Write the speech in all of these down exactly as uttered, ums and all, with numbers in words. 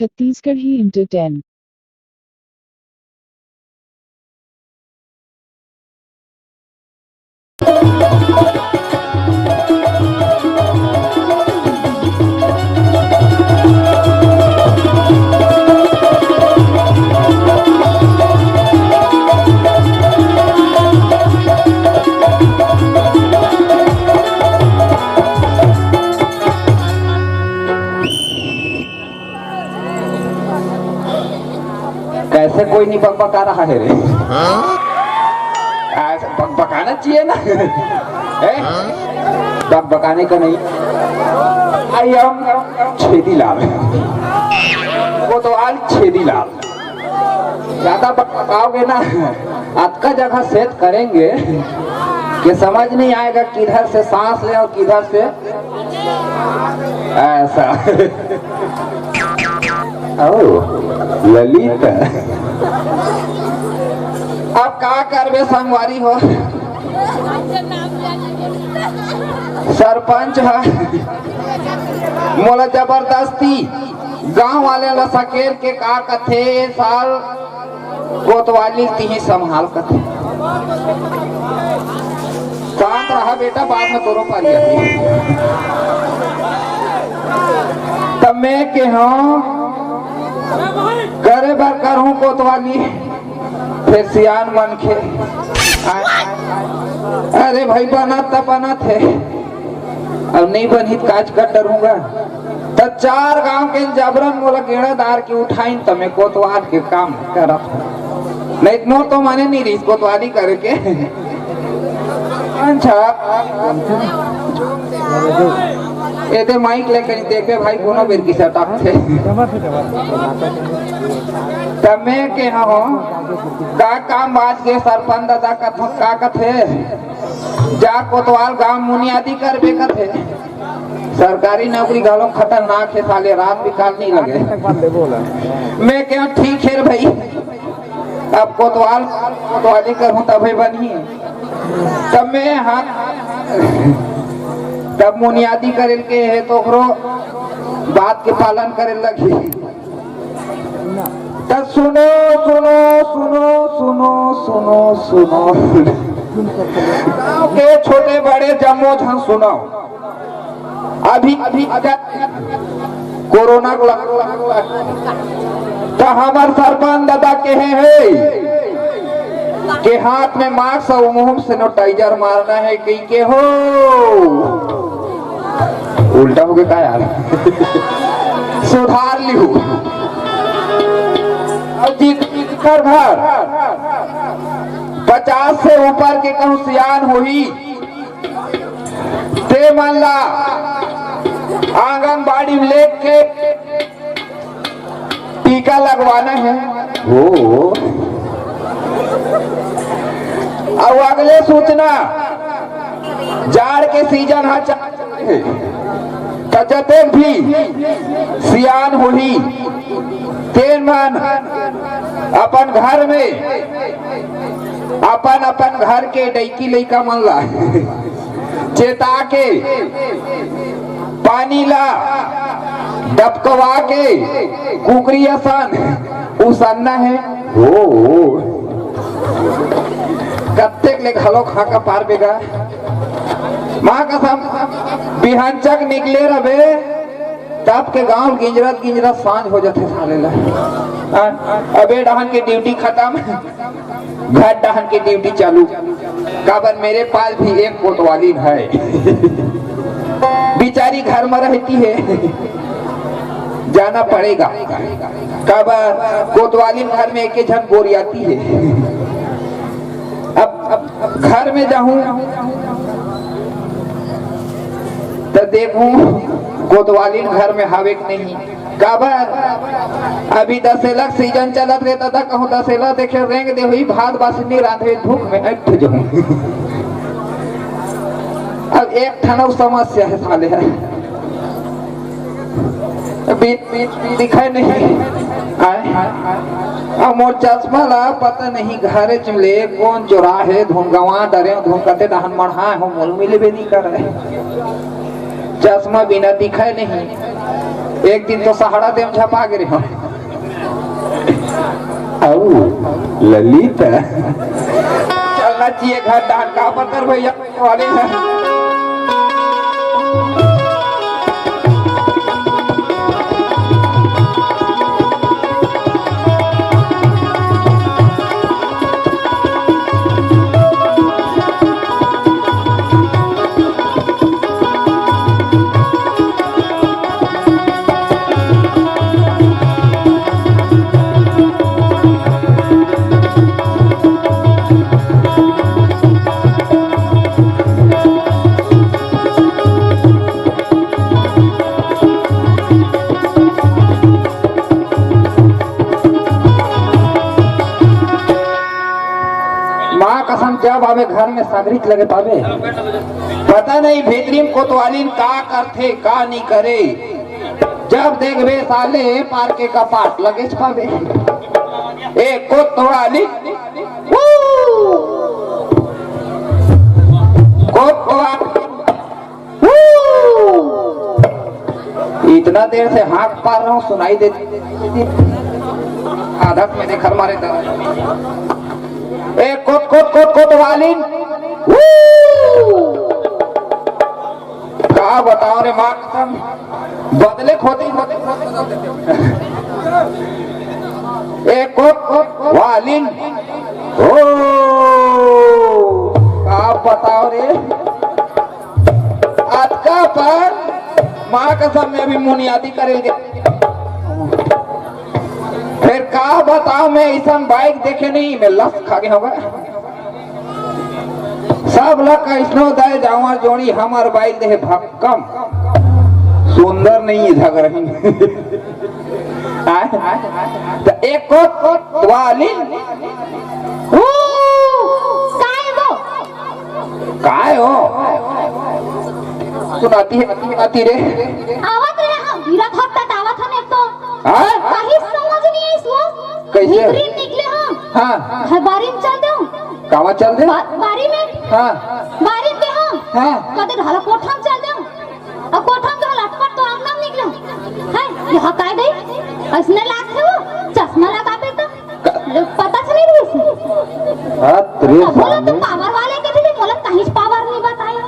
Chhattisgarhi Entertain. कैसे कोई नहीं बकबका रहा है रे? हाँ? ऐसे बकबकाना चाहिए ना। हैं? बकबकाने का नहीं। आई एम छेदी लाल। कोतवाल छेदी लाल। ज्यादा बकबकाओगे ना, अतका जगह सेट करेंगे कि समझ नहीं आएगा किधर से सांस ले और किधर से ऐसा। ओ, ललित। अब का करबे संगवारी हो, सरपंच ह मोला जबरदस्ती गांव वाले ला सकेल के का कथे, साल कोतवाली तिही संभाल कथे। शांत रहा बेटा, बाद में तोरो पारी आही। तब मैं के हूँ, करे बर करहूँ कोतवाली, फेर सियान मनखे। अरे भाई, बनत त बनत हे, अब नहीं बनही त काच कर डरूंगा। त चार गांव के जबरन मोला गेड़ा दार के उठाइन, त मैं कोतवाल के काम करत हूँ। नहीं त मोर तो मने नहीं रहिस कोतवाली करे के। अच्छा, एदे माइक ले कहीं देखे भाई, कोनो बेर की सटाक थे। त मैं के हूँ, का काम बाच के सरपंच दादा कथों का कथे, जा कोतवाल गांव मुनियादी करबे कथे। सरकारी नौकरी घलो खतरनाक हे साले, रात बिकाल नहीं लगे। मैं क्या ठीक हे रे भाई, अब कोतवाल कोतवाली करहूं तभे बनही। तब मैं हाँ, तब मुनियादी करे के हे तो ओकरो बात के पालन करे लगही। त सुनो, सुनो, सुनो। गांव के छोटे बड़े जम्मो झन सुनो। अभी, अभी अगर कोरोना को लग, त हमर सरपंच दादा कहे हे के हाथ में मास्क और मुंह में सैनिटाइजर मारना है, कही के हो। उल्टा हो गया का यार? सुधार लिहू। और जिन-, जिनकर घर पचास से ऊपर के कहूँ सियान होही, ते मन ला आंगनबाड़ी में लेके टीका लगवाना है। ओ। अउ अगले सूचना, जाड़ के सीजन ह चालू हे, त जतेक भी सियान होही, तेन मन अपन घर में, अपन अपन घर के डइकी लइका मन ला चेता के पानी ला डबकवा के कुकरी असन उसनना हे। ओ, कत्तेक ले घलो खा का पार बेगा। माँ कसम, बिहान चक निकले रबे, तब के गांव गिंजरत गिंजरत सांझ हो जाथे साले ला। हाँ, अबे डहन के ड्यूटी खत्म, घर डहन के ड्यूटी चालू। काबर मेरे पास भी एक कोतवालिन है। बिचारी घर में रहती है, जाना पड़ेगा। काबर कोतवालिन घर में एक झन गोरियाती है। अब, अब घर में जाहूं त देखहूं कोतवालिन घर में हवे कि नहीं। काबर अभी दशहरा के सीजन चलत रे दादा, कहूं दशहरा देखे रेंग दे हुई, भात बासी नहीं रांधे, भूख में अट जाहूं। अब एक ठन अउ समस्या हे साले हे, बी-, बी-, दिखाई नहीं आय। अब मोर चश्मा ला पता नहीं घरे चुमले कोन चोरा हे, धुन गवा डरे, धुन कते डहन मढ़ा हो, मोल मिलबे नहीं करे। चश्मा बिना दिखाई नहीं। एक दिन तो सहारा देम झपा गे रहे हम। अऊ ललित चलना चाहिए घर डांड का पत्थर भैया वाले हैं। माँ कसम, जब आवे घर में सगरी लगे पावे। पता नहीं भीतरी में कोतवालिन का करथे, का नहीं करे। जब देखबे साले पार के कपाट लगे पावे। ए कोतवाली, वो कोतवाली। इतना देर से हाँक पार रहा हूँ, सुनाई दे आधा मैंने घर मारे था। ए कोत कोत कोत कोत वालिन। का बताओ रे माँ कसम, बदले खोती खोती। ए कोत कोत वालिन। ओ का बताओ रे। अतका पर माँ कसम में भी मुनियादी करेंगे। फिर का बताओ, मैं ऐसन बाइक देखे नहीं, मैं लस खा गया होगा। सब ला कैसनो दे जावा जोड़ी, हमर बाइक दे भक्कम। सुंदर नहीं है झगरही। आय? त एक कोत वाली। ऊ, काय वो? काय हो? सुनाती है, सुनाती रे। आवत रहे हम, गिरत हफ्ता आवत हम एक तो। हाँ? कहीं समझ नहीं आई सो। कैसे? भीतरी निकले हम। हाँ। है बारी में चल दो। कावा चल दे? बा-, बारी में। हाँ। बारी में हम। हाँ। कदे ढाला कोठा में चल दो। अब कोठा में तो लटपट तो आंगना में निकले। है, यहाँ काय दे? ऐसने लाग है वो, चश्मा लगाबे तो। पता चले रही से। हाँ, तेरे अब बोला तो सामने। पावर वाले के थे, बोला कहीं पावर नहीं बताया।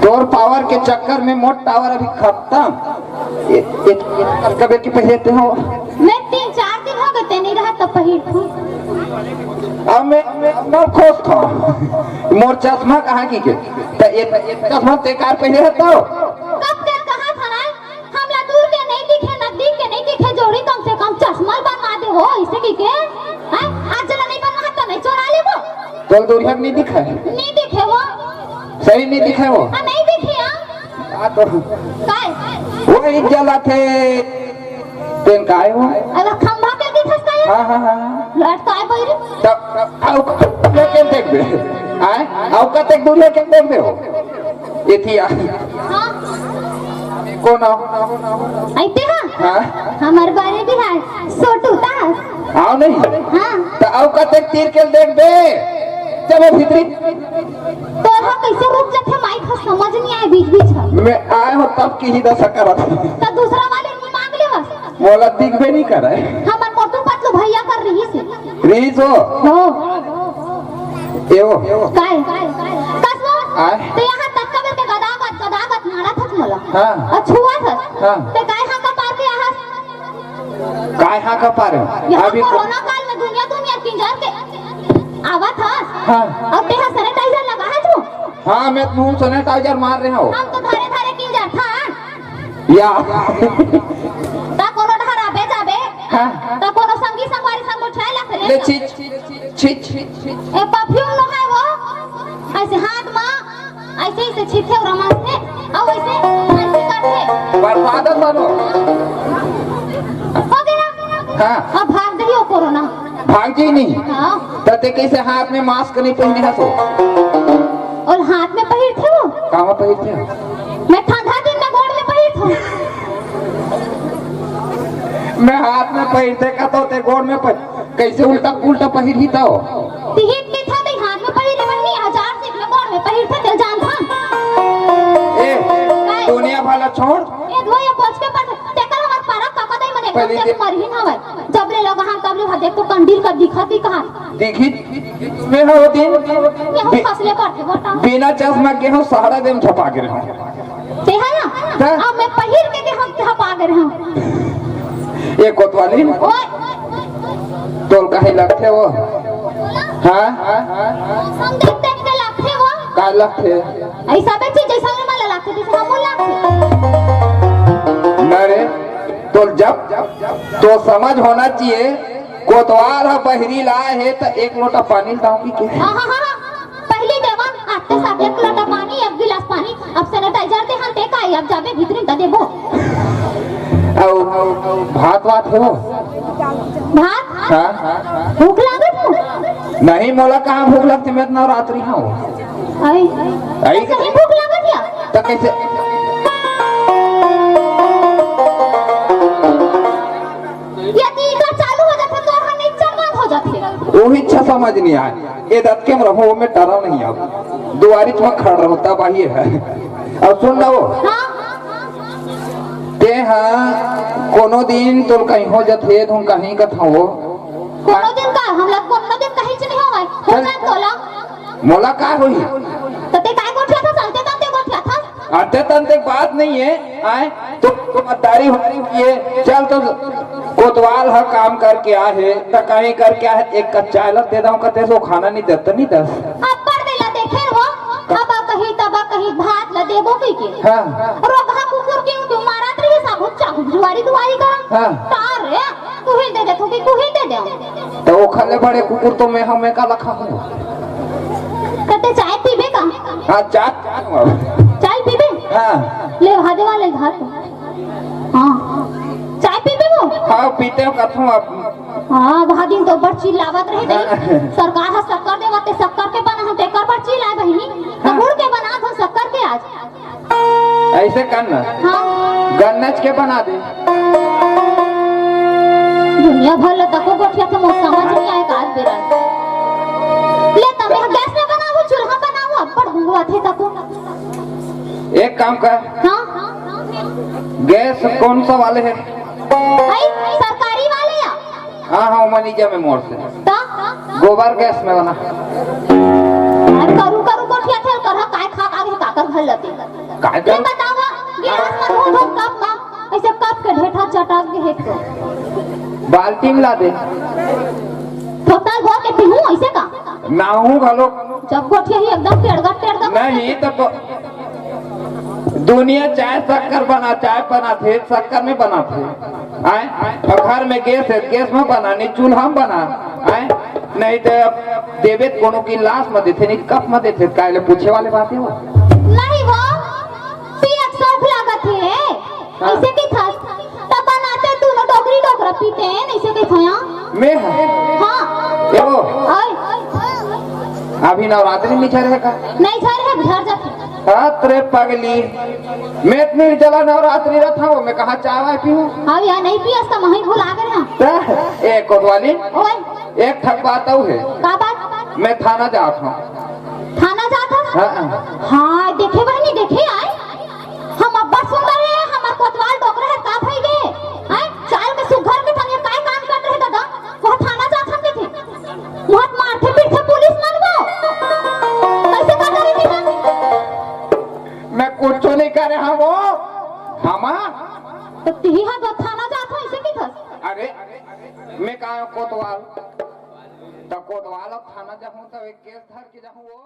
तोर पावर के चक्कर में मोर टावर अभी खत्म। ए, ए, ए, कब की पहले ते हो? मैं तीन चार दिन हो गए, ते नहीं रहा तो पहिर थू। अब मैं, मैं, मैं खुश था। मोर चश्मा कहाँ की के? त ए, ए चश्मा ते कार पहले है तो? कब के कहा था ना? हमला दूर के नहीं दिखे, नजदीक के नहीं दिखे, जोड़ी कम से कम चश्मा बनवा दे हो, इसे की के? हैं? आज जला नहीं बनवा तो नहीं चोरा ले वो। तो दूरिया नहीं दिखा है? नहीं दिखे वो। सही नहीं दिखा है वो? हाँ, नहीं दिखे, हाँ। हाँ, तो काय? वही जला थे। तेन काय हो? अगर खंभा के दिखस काय? हाँ, हाँ, हाँ। लट काय बोल रही? तब, तब, आओ, ये क्या देख दे? आए? आओ, कतेक दूरिया क्या देख दे हो? एथिया। हाँ। कोन हो? अइते हा? हाँ। हमर बारे भी है, सोटू दास। आओ नहीं। हाँ। त आओ कतेक तीर के देख दे। चलो भीतरी। तोर हा कैसे रुक जाथे, माइक हा समझ नहीं आए बीच बीच हा। मैं आए हो तब की ही दशा करत। त दूसरा वाले नहीं मांग ले बस। मोला दिखबे नहीं करे। हमर मोटू पतलू भैया कर रही से। रीस हो? हो। ए हो? काय? कस वो? आय? ते यहाँ तक कबे ते गदागद, गदागद मारा थस मोला। हाँ। और छुआ थस। हाँ। ते काय हाँ का पार के आहा? काय हाँ का पार? यहाँ अभी कोरोना काल में दुनिया, दुनिया किंजर के आवा थस। हाँ। और ते हा sanitizer लगा है तू? हाँ, मैं मुंह sanitizer मार रहे हो। हम तो धारे धारे किंजर था। या। ता कोनो डहर आबे जाबे। हाँ। ता कोनो संगी संगवारी संग उठाए ला ले ले। छी, छी, छी, छी। ए, perfume नो है वो। ऐसे हाथ मा, ऐसे, ऐसे छींटे और रमास थे, और ऐसे, ऐसे करते। बरसात है मानो। हो गया। हाँ। अब भाग दे हो कोरोना। भाग जी नहीं। हाँ। त ते कैसे हाथ में mask नहीं पहने हस वो? और हाथ में पहिरथे वो? कामा पहिरथे? मैं ठंडा दिन में गोड़ में पहिरथों। मैं हाथ में पहिरथे का तो ते गोड़ में पहिर, कैसे उल्टा उल्टा पहिरही तो? तिहित के था ते हाथ में पहिरे बन्नी, हजार से मैं गोड़ में पहिरथे, ते जान था। ए, काय? दुनिया भला छोड़। ए, धोया पोछ के पर पहली जब दिन मरही ना हवय, जब ले लगा हम तब ले देख तो कंडील का दिखा थी कहाँ। देखी, मैं हो दिन ये हम बि-, फसले करते गोटा। बिना चश्मा के हो सहारा देम झपा के रहूं। ते है ना? हाँ। अब मैं पहिर के, के हम झपा के रहूं। ये कोतवाली ओए। तोल काहे लगथे वो? हाँ? मौसम देख देख के लगथे वो। का लगथे? ऐसा बे चीज जैसा में मला लगथे, जैसे हम लगथे। ना रे, तो जब तो समझ होना चाहिए, कोतवाल ह बहिरी लाए हे त एक लोटा पानी ल दाव पी के। हाँ, हाँ, हाँ, हाँ। पहली देवन आते साथ एक लोटा पानी, एक गिलास पानी, अब sanitizer दे हन ते काई, अब जाबे भीतरी त देबो। अउ भात वात हो? भात? हाँ। भूख लागत हो? नहीं, मोला कहाँ भूख लगती, मैं इतना रात्रि हाँ। आई। आई। सही भूख लागत या? त कैसे? यदि इधर चालू हो जाथे, तो हर निच्चर बंद हो जाथे। वही इच्छा समझ नहीं आए। ए दतके में रहो, मैं डरा नहीं अब। दुआरी में खड़ रहो, तब आइए है। अब सुन ना वो। हाँ। ते हाँ, कोनो दिन तोर कहीं हो जाथे, तुम कहीं कथो। कोनो दिन का? हम लोग कोनो दिन कहीं च नहीं होवे। हो चल। जाए तोला। मोला का होही? तो ते काय गोठिया था, चलते तलते गोठिया था। आते तंते बात नहीं है, आए तो समझदारी हो रही है। चल तो कोतवाल ह काम करके आ है, त कहीं करके आ है, एक कप चाय ला दे दऊं, कते सो खाना नहीं देता, नहीं दस। अब्बड़ बेला देखे हो, अब कहीं तब कहीं भात ला देबो कही के। हाँ। रोगहा कुकुर के तू मारत रही सब चाहू जुआरी दुआरी का। हाँ। तार रे, तू ही दे दे, तू की तू ही दे दे। त ओखर ले बड़े कुकुर तो मैं हूँ, मैं का लखा हूँ। कते चाय पीबे का? हाँ, चाय पीबे। चाय पीबे? हाँ। ले, हादे वाले घर। हाँ। चाय पीबे वो? हाँ, पीते हो कथू आप। हाँ, वहाँ दिन तो बड़ चिल्लावत रहे नहीं। हाँ। सरकार ह शक्कर देवत, ते शक्कर के बना हम तेकर बड़ चिल्लाए बहिनी। तो हाँ। गुड़ के बना दो शक्कर के आज। ऐसे कर ना। हाँ। गन्नच के बना दे। दुनिया भर ले तको गोठिया के मोर समझ नहीं आए का आज बेरा। ले तमे गैस में बनाओ, चूल्हा बनाओ, अब्बड़ गुंगवा थे तको। एक काम कर। हाँ। गैस कौन सा वाले है? आई, सरकारी वाले या? हाँ, हाँ, मनीजा में मोर से। त? गोबर गैस में बना। अरे करू, करू गोठिया थे, करहा काय खा, आगे काकर घर लते। काय ये कर? बतावा, गिलास में धो धो कप में, ऐसे कप के ढेठा चटक के हेक तो। बाल्टी में ला दे। थोतल भर के पीहूं, ऐसे का? नाहू घलो। जब गोठिया ही एकदम टेड़गट, टेड़गट। नहीं, तो, तो दुनिया चाय शक्कर बना, चाय बनाथे, शक्कर में बनाथे। आए? और घर में गैस है, गैस में बना, नहीं चूल्हा में बना। आए? नहीं तो अब देवे त कोनो गिलास में देथे, नहीं कप में देथे, काहे ले पूछे वाले बात है वो। नहीं वो, पियत शौक लागत है, हाँ। ऐसे की था, तब बनाते दोनों डोकरी डोकरा पीते हैं, ऐसे की था। मैं? हाँ। ये वो? आए। अभी नवरात्रि में झर है का? नहीं झर है, झर जाते। अत रे पगली, मैं इतनी जला नवरात्रि रथ हूँ, मैं कहाँ चाय वाय पीऊँ? अब यहाँ नहीं पियस त मही भुला गए ना। त, ए कोतवाली, ओए। एक ठक बात अउ है। का बात? मैं थाना जात हूँ। थाना जात हूँ? हाँ। हाँ, देखे बहनी, देखे आए। हम अब्बड़ सुंदर है, हमर कोतवाल डोकरा है, का भई गे? आए, चाल के सुघर के तनिया काय कान कट रहे दादा? वह थाना जात हम के थे। बहुत मारथे पीटथे पुलिस मन वो। कैसे का करे थे? मैं कुछ नहीं करे हूँ वो। हमा? तो तिही हा तो थाना जात हो, ऐसे की था? अरे, मैं कहा कोतवाल। तो कोतवाल अब थाना जाऊँ तो एक केस धर के जाऊँ वो।